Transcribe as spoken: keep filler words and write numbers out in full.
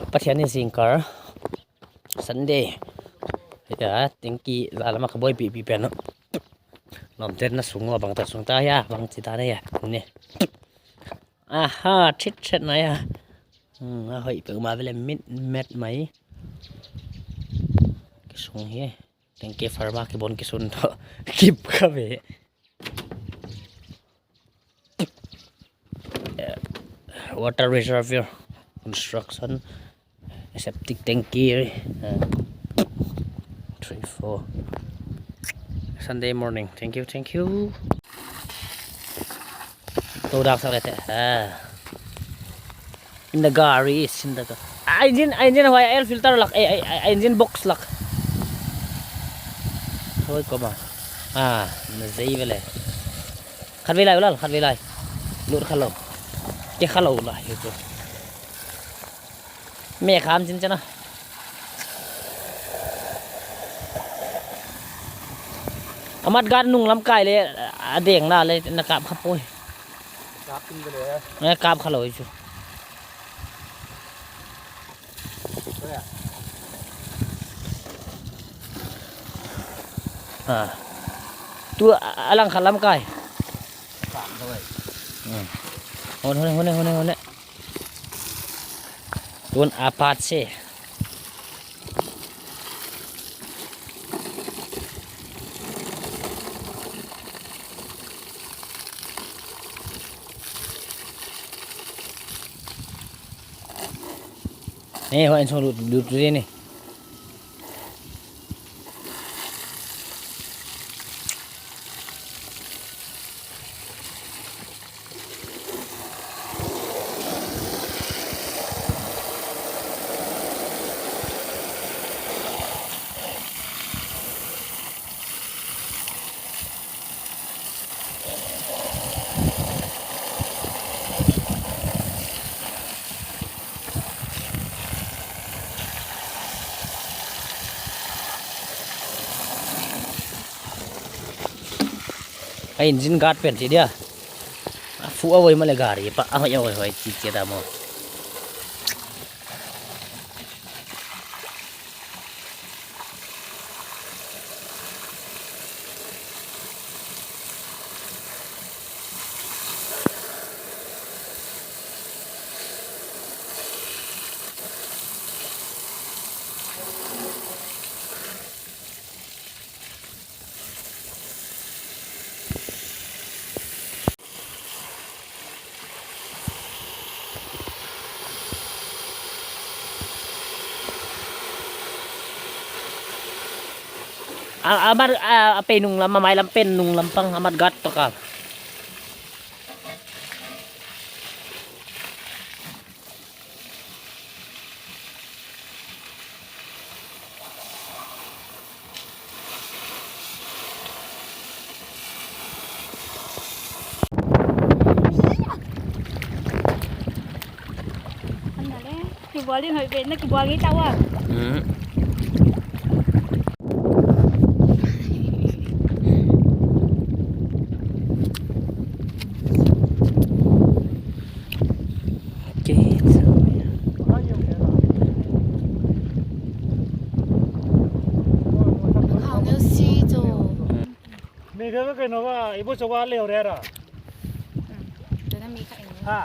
Pathian in zingkal Sunday. Ya, tengki za lam a ka buaipih pih pen. Lawmte na sung ua bang ta sung ta ya, bang chi ta na ya. Ni. Aha, thit thit na ya. Hmm, a hoih peuhmah vele mit met mai. Ka sung hi. Tengki farm a kibon kisun toh. Kip ka ve. Water reservoir construction, septic tank here, uh, three, four. Sunday morning. Thank you, thank you. Tou dak sak lete. Ah. In the gari is in the ga-, ah, engine, ah, engine huai, air filter lak, eh, eh, eh, engine box lak. Huai koma. Ah, na zei vele. Khatvei lai ulal, khatvei lai. Lut khalou. Ke khalou lai, itu. Me kham chin chana. Amat gan nung lam kai le, a deng na le, na kap kha poi. Kap in le. Eh, kap khalou chu. Ah. Tu a, a lang kha lam kai. Hmm. Hon, hon, hon, hon, hon. Tun apat se. Ni, huai in sung lut, lut, lut ni. A engine guard pen chi dia. A fuh a voi male gari pa a hoi a voi hoi chi chi ta mo. A, amat, a, a pen nung lam, a mai lam pen nung lam pang, amat guard toh ka. Kibual in hoih pen na kibual ngei ta ua. Hmm. Khau ngeu si chu. Mi ka ka no ba, ibu chowa leo rera. Hmm. Tuna mi ka eng. Ha.